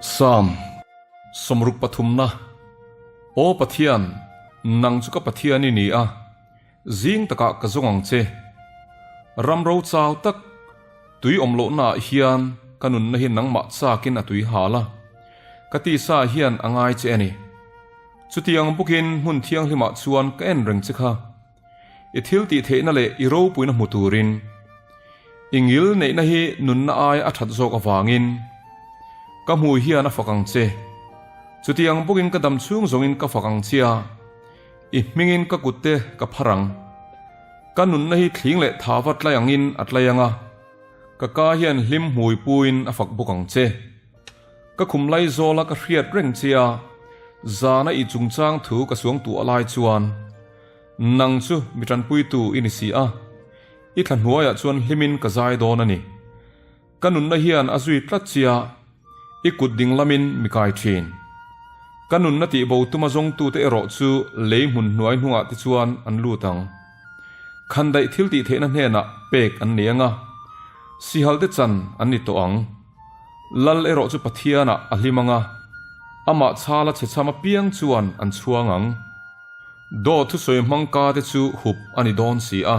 Psalm sawmruk pathumna, Aw Pathian, nang chu ka Pathian i ni a, zing takah ka zawng ang che. Ram ro chau tak, tui awm lohnaah hian ka nunna hi nangmah chakin a tui hal a, ka tisa hian a ngai che a ni. Chutiang bawkin hmun thianghlimah chuan ka en reng che kha. I thil tih theihna leh i ropuina hmu turin i ngil neihna hi nunna ai a that zawk avangin ka hmui hian a fak ang che. Chutiang bawkin ka dam chhung zawngin ka fak ang che a, i hmingin ka kutte ka phar ang. Ka nunna hi thling leh thava tlai angin a tlai ang a, ka ka hian hlim hmui puin a fak bawk ang che. Ka khum lai zawla ka hriat reng che a, zana i chungchang thu ka suang tuah lai chuan Nang chu mi tanpuitu i ni si a, i thla hnuaiah chuan hlimin ka zai dawn a ni. Ka nunna hian a zui tlat che a, i kut ding lamin mi kai thin. Ka nunna tihbo tuma zawngtute erawh chu lei hmun hnuai hnungah te chuan an lut ang. Khandaih thil tih theihna hnenah pek an ni ang a, sihal te chan an ni tawh ang. Lal erawh chu Pathianah a hlim ang a, amah chhala chhechham apiang chuan an chhuang ang. Dawt thusawi hmang ka te chu hup a ni dawn si a.